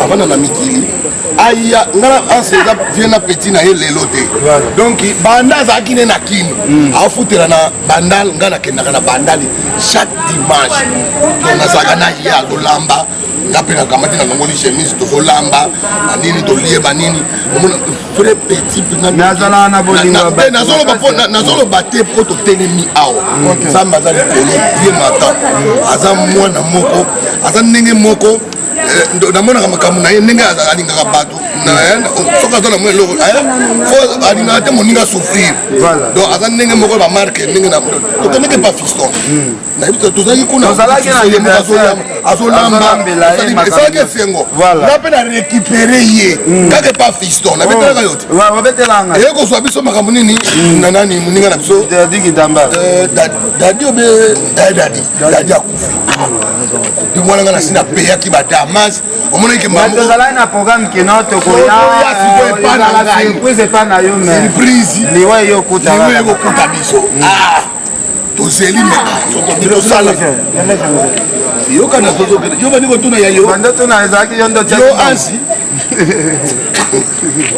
Avanda na mikili, aya nga na Anse eza vie na petit na ye lelo te. Donc banda azalaki ne na Kini, afutela na Bandal, nga nakendaka na Bandal chaque dimanche. Donc nazalaka na ye, azolamba, nga mpe nakamati, nalongoli chemise, tozolamba banini, tolie banini, omona vrai petit. Nazalaka na bolingo ya bato. Nazoloba mpo nazoloba te mpo totelemi awa. Nzambe aza likolo, die mata aza mwana moko, aza ndenge moko. Namonaka makambo na ye, ndenge alingaka bato. Soki aza na mwa eloko, fo alingaka te moninga souffrir. Donc aza ndenge moko, bamarke ndenge tokendeke pa Fiston, nayebi te, tozalaki kuna. Tozalaki na anniversaire. Azolamba. Azolambela ye makambo. Esalaki esengo. Voilà. Nga mpe na récupéré ye kaka epa Fiston, nabetelaka yo te. Obetelanga. Eye kozwa biso makambo nini na nani, moninga na biso. Dadi Kitamba. Dadi obe Dadi, Dadi akufi mpe mwana nga nasi napeyaki badamas, omonaki. Tozalaki na programme kino tokoya. Tokoya sikoyo epa na ngai. Surprise epa na yo, mais surprise. Liwa eyokuta. Liwa ekokuta biso. Ah, tozeli me soki tosala yokana, tozokende yo bandi kotuna ya yo. Bando tuna ezalaki yo ndo. Yo Ansi,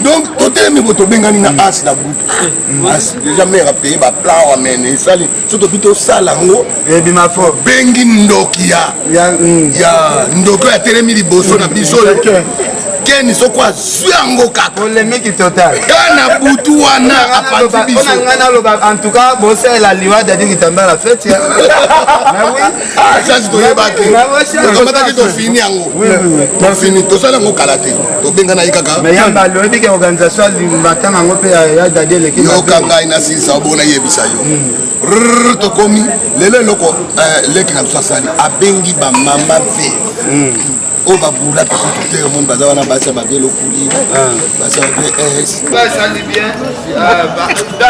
donc totelemi bo, tobengani na Ansi na groupe. Ansi déjà mare apaye baplan amene esali so tobi tosala yango. Ebima fo. Bengi ndoki ya ya ya ndoki oyo atelemi liboso na biso oyo, Keni, soko azwi yango kaka. Polémique totale. Kaka na butu wana apanzi biso. Mpona ngai naloba, en tout cas bosalela liwa Dadi Kitambala feti. Chance toyebaki, tokamataki, tofini yango, tofini, tosala yango kala te, tobengana ye kaka. Mais yamba loyebi ke organisation matanga yango mpe ya Dadi eleki. Yoka ngai nasilisa obona, yebisa yo. Rrrr, tokomi lelo eloko leki na biso asali, abengi bamama ve oyo babulaki kutu te. Omoni baza wana, basi ya bave lokuli, basi ya bave s. Esali bien,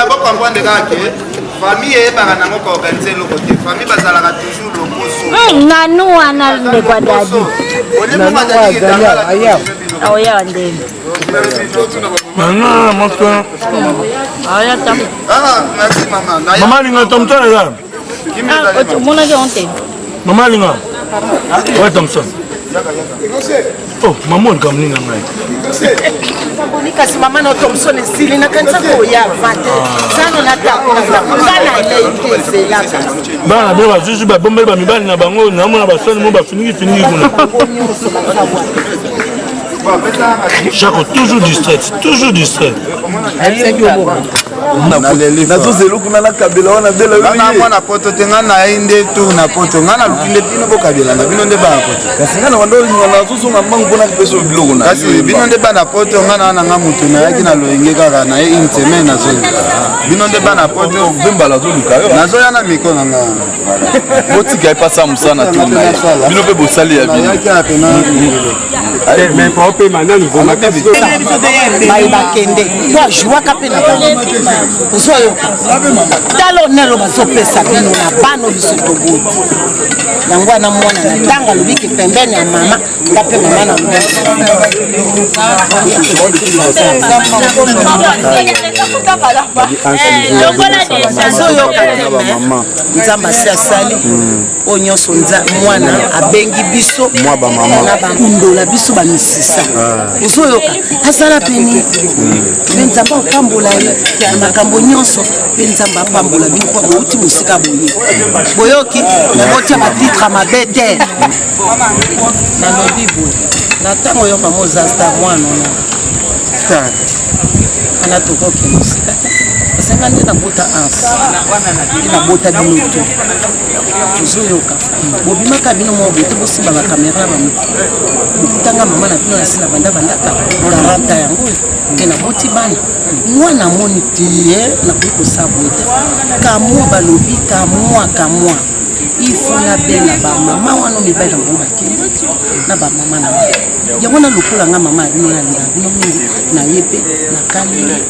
bocomprendre kaka ke famille eyebaka nango koorganiser eloko te. Famille bazalaka toujours lokoso. Nanu wana ndeko ya Dadi aoya ndenge. Mama moto. Aoya ta. Merci mama. Mama alinga Thomson eza. Omonaki yango te. Mama alinga oya Thomson. Oh mama, olika moninga ngai. Boni kasi mama na Thomson esili, nakanisa koya avant te zano natanga na elei te, ezelaka. Bana na bino bazuzi, babombeli bamibali na bango, namona basoni mo bafiniki finiki kuna. Bango nyonso baza wana. Jacques toujours distrait, toujours distrait. Nazozela kuna nakabela wana bela. Nga na mwana poto te, nga na ye nde tour na poto, nga naluki nde bino bokabela na bino nde bana poto. Kasi nga na banda olinga, nazozonga mbangu mpona kopesa oyo biloko na Kasi bino nde bana poto, nga na nanga motu nayaki na loyenge kaka na ye une semaine, nazoya. Bino nde bana poto. Mbembala azoluka yo. Nazoya na miko na nga. Botika ye mpasa mosala na tour na ye, bino mpe bosali ya bino. Nayaki ya pena. Baye bakende po ajwaka mpe na bango, ozoyoka? Tala onelo bazopesa bino na bana biso toboti yango wana. Mwana na ntango alobiki pembeni ya mama, nga mpe mama na azoyoka te. Me Nzambe asi asali oyo nyonso. Mwana abengi biso Mwa bamama. Na bakundola biso bamisisa, ozoyoka? Azala peni mpe Nzambe apambola ye na makambo nyonso, mpe Nzambe apambola bino mpo bouti mosika boye. Boyoki, botia batitre mabe te. Nalobi boye, na ntango oyo mama oza star, mwana ona star wana, tokokende mosika te. Esenga nde nabota Anse, nde nabota bino te. Tozoyoka bobimaka bino moko boye te, bosimba bakamera bamikro, bokutanga mama na bino na si na banda bandaka 40 yango oyo mpe naboti bana. Mwana amoni te nakoki kosala boye te. Kamwa balobi kamwa kamwa, il faut nabenga bamama wana mibali na bango bakende na bamama na bango. Yango na lokola nga mama ya bino, nalingaka bino mingi, naye mpe nakaleli.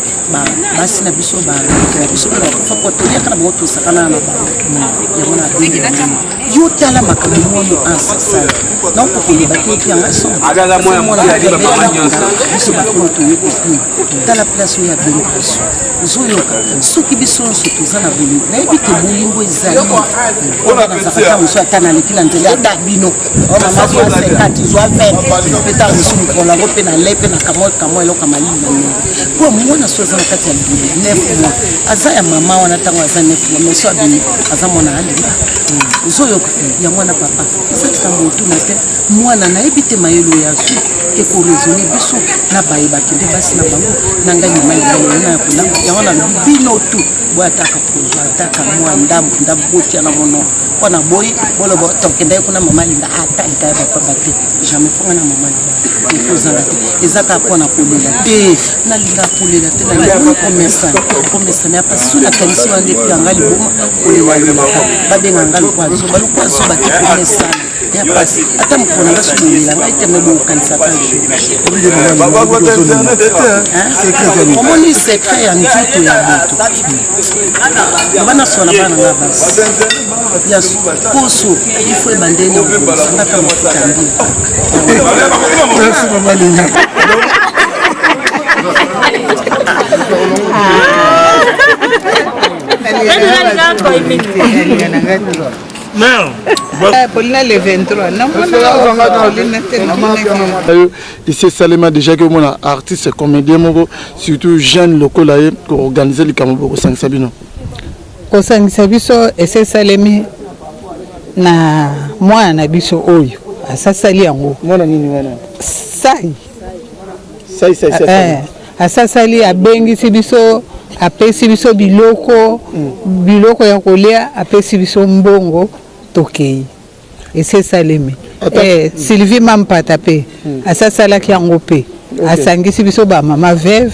Basi na biso, baleki na biso mpe bakufa, po toliaka na bango, tosakana na bango. Yango na bengi yo, tala makambo mwana ansasala naoko koloba te. Epi yanga somo, mwana biso bakolo toye kokuna. Tala place oyo abengi biso, ozoyoka soki biso nyonso toza na bolingo. Nayebi ke bolingo ezali mpona nazalaka ntango mosusu, ata naleki na nzela, ata bino, mama, zwa 50, zwa 20, mpe ntango mosusu mokolo yango mpe nale mpe na kamwa kamwa eloko ya malili na ndenge, mpo mwana so aza na kati ya libumu 9 mois, aza ya mama wana. Ntango aza 9 mois, mais so abimi, aza mwana alinga. Ozoyoka yango wana, papa, eza likambo otuna te. Mwana nayebi te mayele oyo azwi ekoraisonner biso na baye bakende basi na bango na ngai. Mama elai na ya kolamba yango, nalobi bino tu boya ataka kozwa ataka mwa ndambo ndambo, botia na monoko mpo na boyi boloba tokendaki kuna. Mama alinga ata likaya bapamba te, jamais. Fonga na mama libala ekozanga te. Eza kaka mpo na kolela te, nalinga kolela te. Nalinga komesana, komesana ya pasi. So nakanisi wana nde mpe yanga liboma kolela lelaka, babenga nga lokwa zoba, lokwa zoba te. Komesana ya pasi, ata mokolo na nga so bolela ngai te, me bokanisaka jour. Omoni secret ya nzoto ya moto, loba nasola bana nga basi ya poso, ifo ebandeni ya kobongisangaka mafuta mbila. Merci, mama Linga. Paulina le 23 namona Paulina te. Ici esalema déjà ke omona artiste comédien moko, surtout jeune lokola ye, koorganiser likambo bokosangisa bino. Kosangisa biso ese esalemi na mwana na biso oyo asasali yango. Mwana nini wana? Sai. Sai sai sai. Eh, asasali, abengisi biso, apesi biso biloko, biloko ya kolia, apesi biso mbongo, tokei, esi esalemi. Eh, Sylvie Mampata mpe asasalaki yango mpe asangisi biso bamama veuve.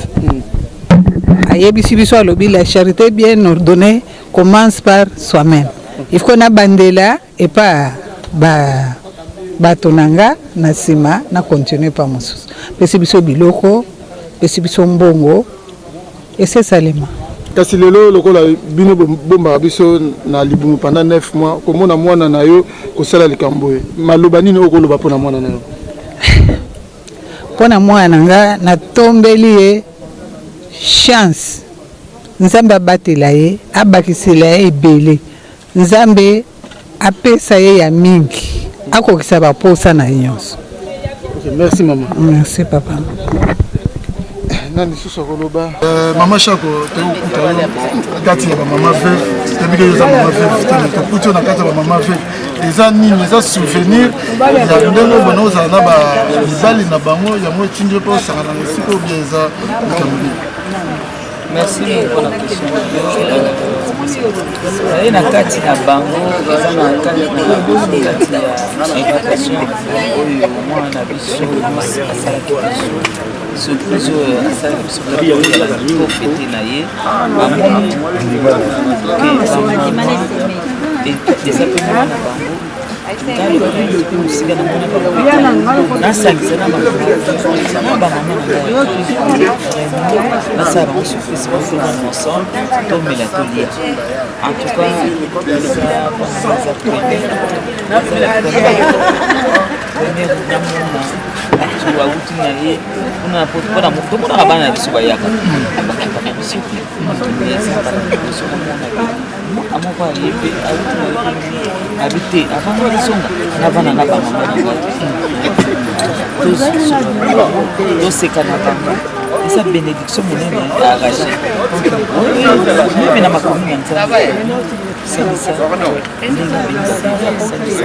Ayebisi biso, alobi: "La charité bien ordonnée commence par soi-même." Il faut nabandela epa ba bato na nga, na nsima na continue pa mosusu. Pesi biso biloko, pesi biso mbongo, esi esalema. Kasi lelo lokola bino bombaka biso na libumu pendant 9 mois, komona mwana na yo kosala likambo oyo, maloba nini oyo koloba mpona mwana na yo? Mpo na mwana na nga, natombeli ye chance. Nzambe abatela ye, abakisela ye ebele, Nzambe apesa ye ya mingi, akokisa baposa na ye nyonso. Okay, merci mama. Merci, papa. Nani lisusu akoloba? Mama Shako, tokokuta yo kati ya bamama veuve. Toyebi ke yo eza mama veuve te, tokuti yo na kati ya bamama veuve. Eza nini? Eza souvenir ya ndenge bona ozala na mibali na bango, yango etindi yo mpe osangana na esika, obia eza likambo nini? Merci mpona question. Naye na kati na bango, eza na kati ya invitation oyo mwana na biso mwasi asalaki biso, surprise oyo asalaki biso tofete na ye. Amoni ke bamama eza mpe mwana na bango. Mosika namona bango, nasangisa na bamama na ngai, nasala bango surprise, bafanda ensemble, tomela, tolia. En tout cas, eza eza première namona bato awuti na ye kuna. Mpona tomonaka bana na biso bayaka, bakipaka biso te. Eza bana na biso, namona mwana moko aye mpe awuti na ye, abi te avant nazonga, navanda na bamama na ngai, toseka na bango. Eza bénédiction monene ya arraché meme na makomi ya Nzambe. Salisa ndenge abengi, salisa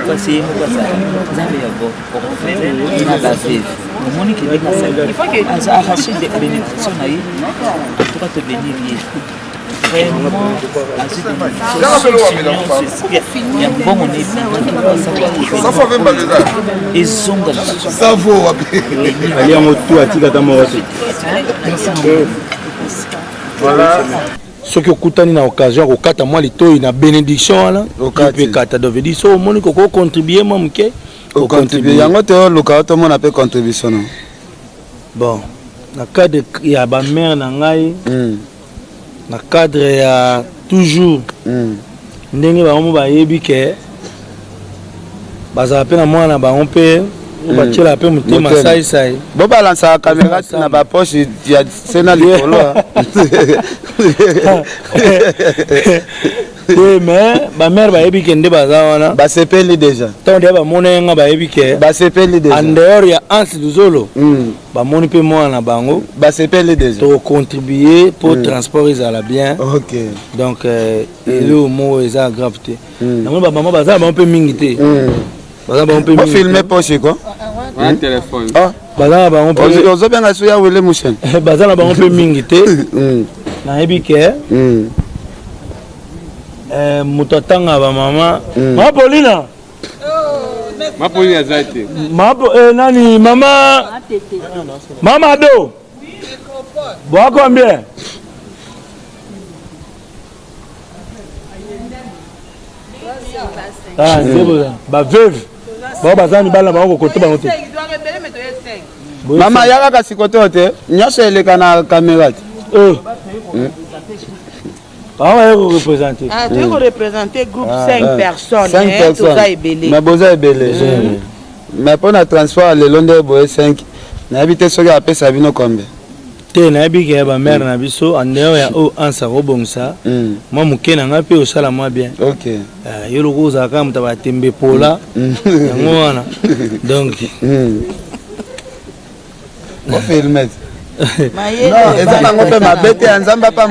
pasi ye moko azala Nzambe ya orphelin na baveuve. Omoni ke ndenge asali, aza arraché bénédiction na ye. En tout cas, tobénir ye vraiment, azwi bénédiction ya mbongo na ebimaki, ezonga lisusu. Ali yango tu, atika ata moko te. Voilà, soki okutani na occasion ya kokata mwa litoi na bénédiction wana, mpe kata. Donc veut dire so omoni koko contribue mwa moke. Ocontribue yango te, oluka tomona mpe contribution no. Bon. Na cadre ya bamare na ngai, na cadre ya toujours ndenge bango mo bayebi ke bazala mpe na mwana na bango mpe oyo batielaka mpe motema saisai. Bobalansaka kamera na bapoche ya se na likolo. Te, mais bamare bayebi ke nde baza wana. Basepeli déjà. Ntango deya bamona ye nga, bayebi ke basepeli déjà. En dehors ya Anse Luzolo, bamoni mpe mwana na bango. Basepeli déjà. Tokocontribue mpo transport ezala bien. Donc eloko moko eza grave te. Namoni bamama baza na bango mpe mingi te, baza bango mpe mingi. Ofilme poche ko. Téléphone. Baza na bango mpe. Ozobenga so ya wele mushene. Baza na bango mpe mingi te. Nayebi ke moto atanga bamama, mama Paulina. Ma Paulina aza te. Nani, mama, mama Do boa combien? Ah, baveuve bao baza mibali na bango kokote bango te. Mama, ya kaka sikoto te, nyonso eleka na kamera te. Bango baye koreprésente. Ah, toye koreprésente groupe 5 personnes. 5 mais toza ebele. Mais boza ebele, mais mpo na transport lelo nde boye 5, nayebi te soki apesa bino combien. Te, nayebi ke bamare na biso, en dehors ya oyo Anse akobongisa, mwa moke na ngai mpe osala mwa bien. Yo loko ozala kaka moto ya batembe pola yango wana, donc Ofilme eza nango mpe mabe te ya Nzambe apa.